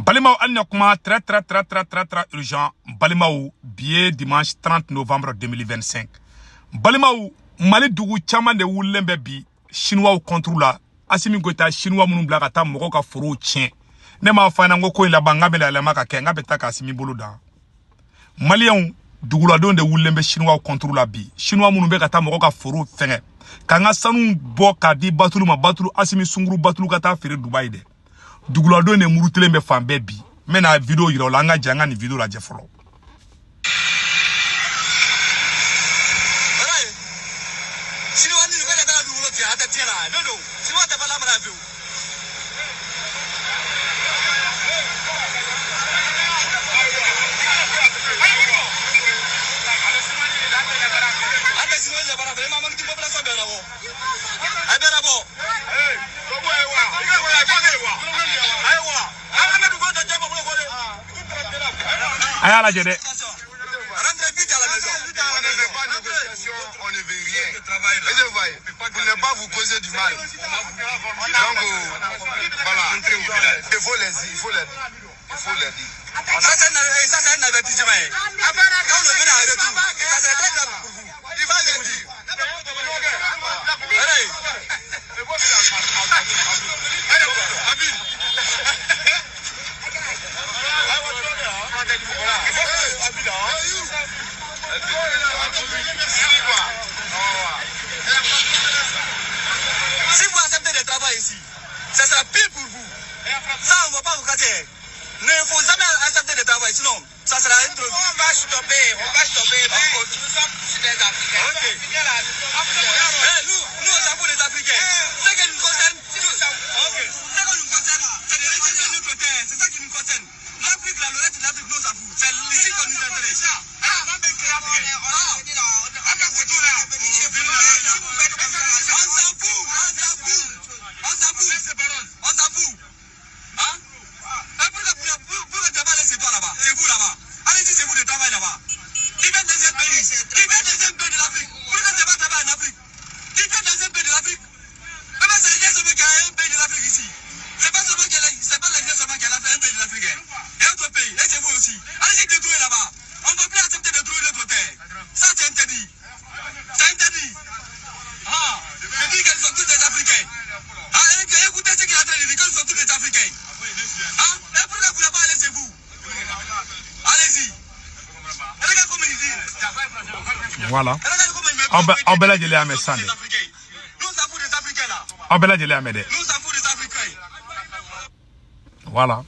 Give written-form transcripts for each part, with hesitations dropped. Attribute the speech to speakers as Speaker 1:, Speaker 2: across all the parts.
Speaker 1: Balimaw, hali na kuma très très très très très très urgent. Balimaw, bi ye dimanche 30 novembre 2025. Balimaw, Mali dugu caman de wulilen bɛ bi chinois contre la. Assimi Goïta chinois minnu bila ka taa mɔgɔw ka forow tiɲɛ. Ne m'a fɔ a ɲɛna n ko ko in laban n k'a bɛna yɛlɛma ka kɛ n k'a bɛ taa ka Assimi bolo dan. Maliyɛnw duguladenw de wulilen bɛ chinois contre la bi. Chinois minnu bɛ ka taa mɔgɔw ka forow fɛngɛ. K'an ka sanu bɔ k'a di Batulu ma, Batulu Assimi Sunguru Batulu ka taa feere Dubaï dɛ. Duguladenw de murutilen bɛ fan bɛɛ bi. N bɛna vidéo yira u la, an ka jɛ an ka nin vidéo lajɛ fɔlɔ. A y'a lajɛ dɛ.
Speaker 2: On ne veut pas négociation, on ne veut rien. Et je voyez, pour ne pas vous causer du mal. Donc, voilà. Il faut les dire, il faut les dire. Il faut les dire.
Speaker 3: Ça, c'est un avertissement. Quand on vient en retour, ça serait très grave pour vous.
Speaker 2: Il faut les dire.
Speaker 3: Allez. Si vous acceptez de travailler ici, ça sera pire pour vous. Ça, on ne va pas vous cacher. Ne faut jamais accepter de travailler, sinon ça sera un truc.
Speaker 4: On va stopper, mais nous sommes tous des Africains.
Speaker 3: Ok.
Speaker 4: Okay.
Speaker 3: Hey, nous, on s'en fout des Africains. Ce qui nous concerne, ce qui nous concerne, c'est de retirer notre terre. C'est ça qui nous concerne. L'Afrique, là, le reste de l'Afrique, nous, on s'en fout. C'est ici qu'on nous intéresse. On s'en fout, on s'en fout, on s'en fout, on s'en fout. Hein? Et pourquoi tu vas aller chez toi là-bas? C'est vous là-bas. Allez-y, c'est vous de travail là-bas. Qui vient dans un pays, qui vient dans un pays de l'Afrique. Pourquoi tu vas travailler en Afrique? Qui vient dans un pays de l'Afrique? Eh ben, c'est rien seulement qu'il y a un pays de l'Afrique ici. C'est pas seulement qu'il y a, c'est pas la seulement qu'il y a un pays de l'Afrique. Il y a autre pays, et c'est vous aussi. Allez-y détruire là-bas. On ne peut plus accepter de détruire notre terre. Ça, c'est interdit. C'est interdit. Ah, je dis qu'ils sont tous des Africains. Ah, écoutez ce qu'il est en train de dire, qu'ils sont tous des Africains. Ah, et pourquoi vous n'avez pas allé chez vous? Allez-y. Regarde comme il dit.
Speaker 1: Voilà.
Speaker 3: Regarde comme il me
Speaker 1: Aw bɛɛ lajɛlen y'a mɛn sisan dɛ.
Speaker 3: Nous s'en fout des Africains là.
Speaker 1: Aw bɛɛ lajɛlen y'a mɛn dɛ.
Speaker 3: Nous s'en fout des Africains.
Speaker 1: Voilà.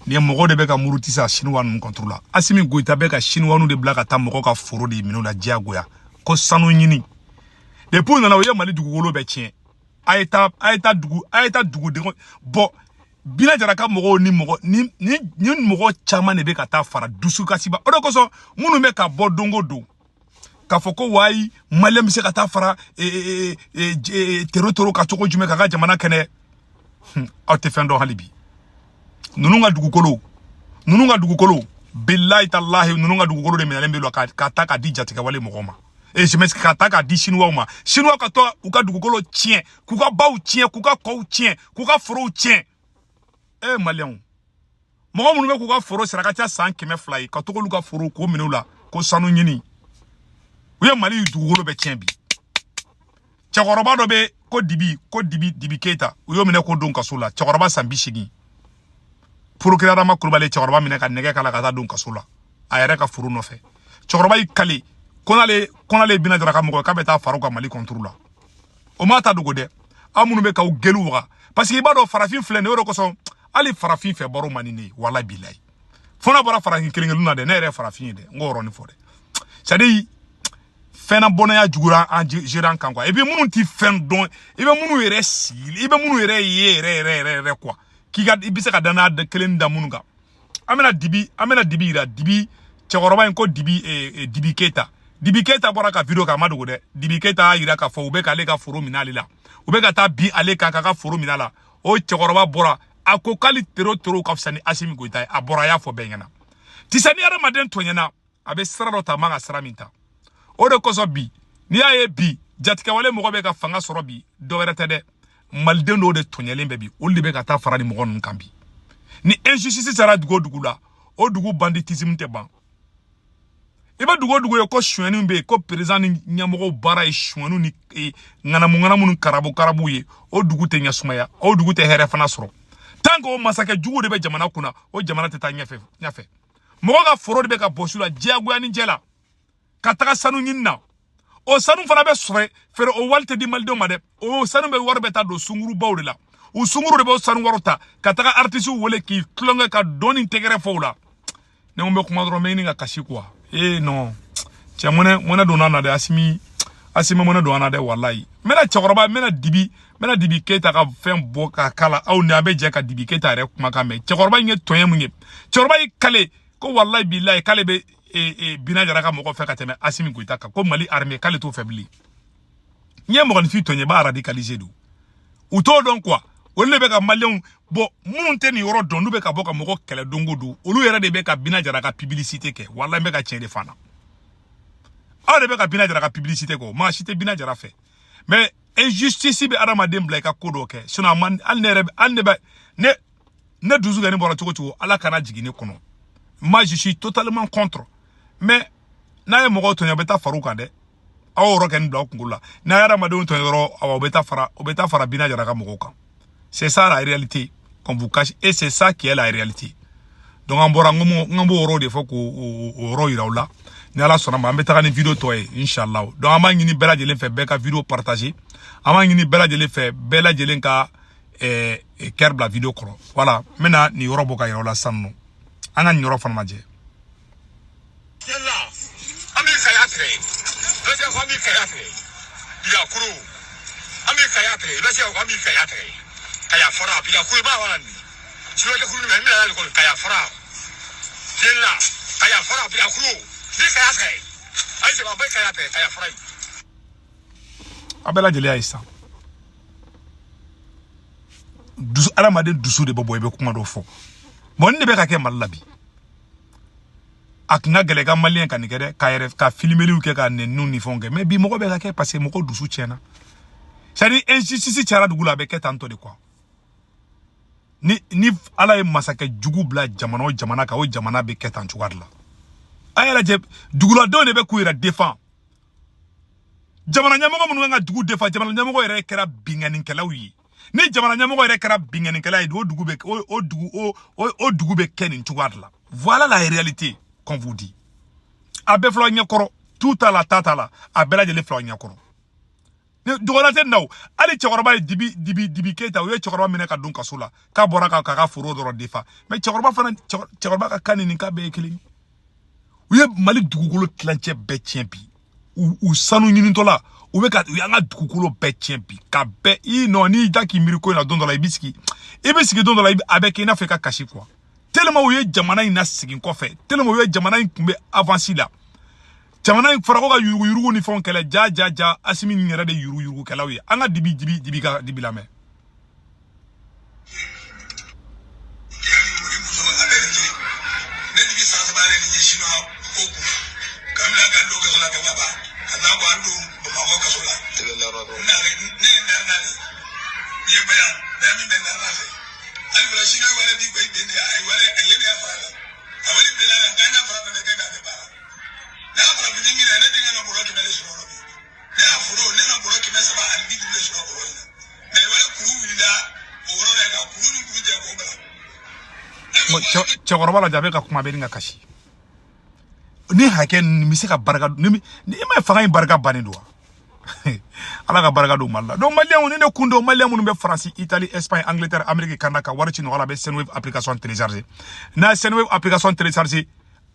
Speaker 1: Nin ye mɔgɔw de bɛ ka muruti sa chinois ninnu contre la. Assimi Goïta bɛ ka chinois ninnu de bila ka taa mɔgɔw ka foro de minɛ u la diyagoya. Ko sanu ɲini. Depuis u nana u ye Mali dugukolo bɛɛ tiɲɛ. A ye taa dugudenw bɔn. Bina Jara ka mɔgɔw ni mɔgɔ ni ni mɔgɔ caman de bɛ ka taa fara dusukasiba. O de kosɔn minnu bɛ ka bɔ don o don k'a fɔ ko wayi Maliyɛn bɛ se ka taa fara tero ka cogo jumɛn k'a ka jamana kɛnɛ. Aw tɛ fɛn dɔn hali bi. Ninnu ka dugukolo bilayi talahi ninnu ka dugukolo de minɛlen bɛ ka taa k'a di jatigɛwale mɔgɔw ma. Et je m'excuse, ka taa k'a di chinois ma. Chinois ka to u ka dugukolo tiɲɛ, k'u ka baw tiɲɛ, k'u ka kɔw tiɲɛ, k'u ka forow tiɲɛ. Eh Maliyɛnw, mɔgɔ minnu bɛ k'u ka foro sara ka ca san 200 ye, ka to k'olu ka foro k'o minɛ u la ko sanu ɲini. U ye Mali dugukolo bɛɛ tiɲɛ bi. Cɛkɔrɔba dɔ bɛ ko Dibi Keita, u y'o minɛ k'o don kaso la. Cɛkɔrɔba san 80. Procureur Adama Kulubali cɛkɔrɔba minɛ ka nɛgɛ k'a la ka taa don kaso la a yɛrɛ ka foro nɔfɛ. Cɛkɔrɔba y'i kale ko n'ale Bina Jara ka mɔgɔ ye k'a bɛ taa fara u ka Mali contre la. O m'a ta dogo dɛ. Aw minnu bɛ k'aw gelu waga, parce que i b'a dɔn farafin filɛ nin ye, o de kosɔn hali farafin fɛ baro man di ne ye, walahi bilahi. Fo n'a bɔra farafin kelen kelenw na dɛ, ne yɛrɛ ye farafin ye dɛ, n k'o yɔrɔnin fɔ dɛ. C'est à dire fɛn na bɔnɛya jugura an gérant kan quoi. Et puis minnu ti fɛn dɔn, i bɛ minnu yɛrɛ sigi, i bɛ minnu yɛrɛ ye yɛrɛ yɛrɛ yɛrɛ yɛrɛ quoi. K'i ka i bɛ se ka danaya kelen da minnu kan. An bɛna Dibi yira, Dibi cɛkɔrɔba in ko Dibi Dibi Keita. Dibi Keita bɔra ka vidéo kɛ, a ma dogo dɛ. Dibi Keita y'a yira k'a fɔ u bɛ k'ale ka foro minɛ ale la. U bɛ ka taa bin ale kan k'a ka foro minɛ a la. O cɛkɔrɔba bɔra a ko k'ale tero ka fisa ni Assimi Goïta ye. A bɔra a y'a fɔ bɛɛ ɲɛna. Tisa ni hadamaden tɔɲɛna, a bɛ sira dɔ ta, a man ka sira min ta. O de kosɔn bi n'i y'a ye bi jatigɛwale mɔgɔ bɛ ka fanga sɔrɔ bi, dɔ wɛrɛ tɛ dɛ. Maliden dɔw de tɔɲɛlen bɛ bi, olu de bɛ ka taa fara ni mɔgɔ ninnu kan bi. Ni injustice sera dugu o dugu la, o dugu banditisme tɛ ban. I bɛ dugu o dugu ye ko sonyɛniw bɛ yen, ko président ni ɲɛmɔgɔw baara ye sonyɛniw ni ŋanamu ŋanamu ni karabu karabu ye, o dugu tɛ ɲɛsumaya, o dugu tɛ hɛrɛ fana sɔrɔ. Tant que o masakɛ jugu de bɛ jamana kunna, o jamana tɛ taa ɲɛfɛ ɲɛfɛ. Mɔgɔ ka foro de bɛ ka bɔsi la diyagoya ni jɛ la ka taga sanu ɲini na. O sanu fana bɛ sɔrɔ feere, o wari tɛ di malidenw ma dɛ. O sanu bɛ wari bɛ taa don sungurubaw de la. U sunguru de b'o sanu wari ta ka taga artisiw wele k'i tulonkɛ ka dɔn ni tɛgɛrɛ fɔ u la. Ne ko n bɛ kuma dɔrɔn, n bɛ ɲini ka kasi quoi. Eh non, cɛ mɔnɛ donna na dɛ. Asimi Asimi mɔnɛ donna na dɛ, walayi. N bɛna cɛkɔrɔba, n bɛna Dibi, n bɛna Dibi Keyita ka fɛn bɔ ka kala aw ni an bɛ jɛ ka Dibi Keyita yɛrɛ kumakan mɛn. Cɛkɔrɔba in ye tɔɲɛ mun ye? Cɛkɔrɔba y'i kale ko walayi bilayi k'ale bɛ Bina Jara ka mɔgɔ fɛ ka tɛmɛ Asimi Goyita kan, ko Mali armée k'ale t'o fɛ bilen. N ye mɔgɔninfin tɔɲɛ, i b'a radicaliser don. U t'o dɔn quoi. Olu de bɛ ka maliyɛnw bɔ, minnu tɛ nin yɔrɔ dɔn, n'u bɛ ka bɔ ka mɔgɔ kɛlɛ don o don, olu yɛrɛ de bɛ ka Bina Jara ka publicité kɛ. Walayi n bɛ ka tiɲɛ de fana. Aw de bɛ ka Bina Jara ka publicité kɛ, maa si tɛ Bina Jara fɛ. Mais injustice bɛ adamaden bila i ka ko dɔ kɛ. Sinon a man, hali ne yɛrɛ, hali ne bɛ ne dusu kɛ ne bɔra cogo cogo, Ala kana jigin ne kɔnɔ. Moi je suis totalement contre. Mais n'a ye mɔgɔw tɔɲɔ, a bɛ taa far'u kan dɛ. Aw yɔrɔ kɛ nin bila aw kunkolo la. N'a ye adamadenw tɔɲɔ dɔrɔn, awa u bɛ taa fara, u bɛ taa fara Bina Jara ka mɔgɔw kan. C'est ça la réalité qu'on vous cache et c'est ça qui est la réalité. Donc an bɔra, n ko n b'o yɔrɔ de fɔ k'o yɔrɔ yira aw la. Ni Ala sɔnna ma, an bɛ taga ni vidéo tɔ ye inchallah. Donc an b'a ɲini bɛɛ lajɛlen fɛ, bɛɛ ka vidéo partager. An b'a ɲini bɛɛ lajɛlen fɛ, bɛɛ lajɛlen ka cœur bila vidéo kɔrɔ. Voilà, n bɛna nin yɔrɔ bɔ ka yira aw la sisan nɔ. An ka nin yɔrɔ fana lajɛ.
Speaker 2: An b'i kaya tigɛ, i bɛ se ko an b'i kaya tigɛ, bilakoro an b'i kaya tigɛ, i bɛ se ko an b'i kaya tigɛ, kaya fara bilakoro i b'a wala nin suraka kuru min bɛna n'ale kaya fara den la kaya fara bilakoro n'i kaya tigɛ, ayi sɛbɛn an bɛ kaya tigɛ kaya fara in.
Speaker 1: A bɛɛ lajɛlen y'a ye sisan. Dusu, adamaden dusu de bɛ bɔ i bɛ kuma dɔ fɔ. Bon, nin de bɛ ka kɛ Mali la bi. A tun ka gɛlɛn ka maliyɛn ka nin kɛ dɛ, k'a yɛrɛ ka filimeliw kɛ ka nɛniw ni fɛnw kɛ. Mais bi mɔgɔ bɛ ka kɛ parce que mɔgɔ dusu tiɲɛna. C'est à dire injustice cayara dugu la, a bɛ kɛ tan tɔ de quoi. Ni Ala ye masakɛ jugu bila jamana o jamana kan, o jamana bɛ kɛ tan cogoya de la. A y'a lajɛ, duguladenw de bɛ k'u yɛrɛ défend. Jamana ɲɛmɔgɔ minnu kan ka dugu défend, jamana ɲɛmɔgɔ yɛrɛ kɛra binkannikɛlaw ye. Ni jamana ɲɛmɔgɔ yɛrɛ kɛra binkannikɛla ye, o dugu bɛ o dugu o dugu bɛ kɛ nin cogoya de la. Voilà la réalité qu'on vous dit. A bɛɛ filɛ aw ɲɛkɔrɔ, tu t'a la, ta t'a la, a bɛɛ lajɛlen filɛ aw ɲɛkɔrɔ. Dɔgɔya tɛ nin na o. Hali cɛkɔrɔba ye Dibi Dibi Dibi Keyita, u ye cɛkɔrɔba minɛ ka don kaso la, k'a bɔra k'a ka foro dɔrɔn defa. Mais cɛkɔrɔba fana, cɛkɔrɔba ka kan ni nin kan bɛɛ ye kelen. U ye Mali dugukolo tilancɛ bɛɛ tiɲɛ bi. U sanu ɲinitɔ la, u bɛ ka u y'an ka dugukolo bɛɛ tiɲɛ bi. Ka bɛɛ i nɔ n'i da k'i miiri ko in na don dɔ la, i bɛ sigi, i bɛ sigi don dɔ la, a bɛ kɛ i n'a fɔ i ka kasi quoi. Tellement u ye jamana in lasegin kɔfɛ, tellement u ye jamana in tun bɛ avance la. Jamana in fɔra ko ka yurugu yurugu ni fɛnw kɛlɛ, ja ja ja, Asimi nin yɛrɛ de yurugu yurugukɛlaw ye. An ka Dibi Dibi Dibi ka Dibi lamɛn. Cɛkɔrɔba lajɛ, a bɛ ka kuma, a bɛ nin ka kasi. Ni hakɛ nin bɛ se ka barika, ni i ma fanga in barika bannen don wa? Ala ka barika don Mali la. Donc maliyɛnw, ni ne kun don, maliyɛn minnu bɛ Faransi, Italie, Espagne, Angleterre, Amérique, Canada, ka wari ci nɔgɔ la, a bɛ Sendwave application télécharger. N'a ye Sendwave application télécharger,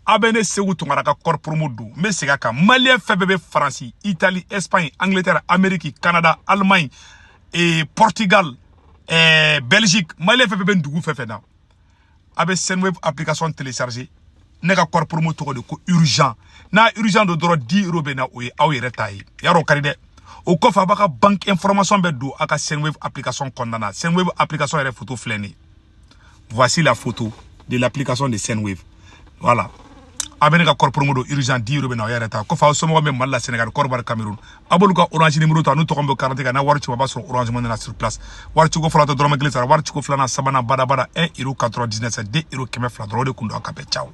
Speaker 1: a bɛ ne Segu Tunkara ka code promo don. N bɛ segin a kan, maliyɛn fɛn fɛn bɛ Faransi, Italie, Espagne, Angleterre, Amérique, Canada, Allemagne, et Portugal, Belgique, maliyɛn fɛn fɛn bɛ dugu fɛn fɛn na, a bɛ Sendwave application télécharger. Ne ka code promo tɔgɔ de ko urgent. N'a urgent don dɔrɔn, 10 euros bɛ na, o ye aw yɛrɛ ta ye. Yarɔ o ka di dɛ. O kɔfɛ, a b'a ka banque information bɛɛ don a ka Sendwave application kɔnɔna na. Sendwave application yɛrɛ photo filɛ nin ye. Voici la photo de l'application de Sendwave. Voilà. A bɛ ne ka code promo don urgent 10 euros bɛ na o yɛrɛ ta. Kɔfɛ aw somɔgɔw bɛ Mali la, Sénégal, Côte d'Ivoire, Cameroun. A b'olu ka Orange numéro ta n'u tɔgɔ bɛ carte kan n'a wari ci a b'a sɔrɔ Orange Money na sur place. Wari ciko fɔlɔ tɛ dɔrɔmɛ kelen sara, wari ciko filanan sabanan badabada 1 euro 99 2 euro 200 dɔrɔn o de kun don a ka bɛn ciao.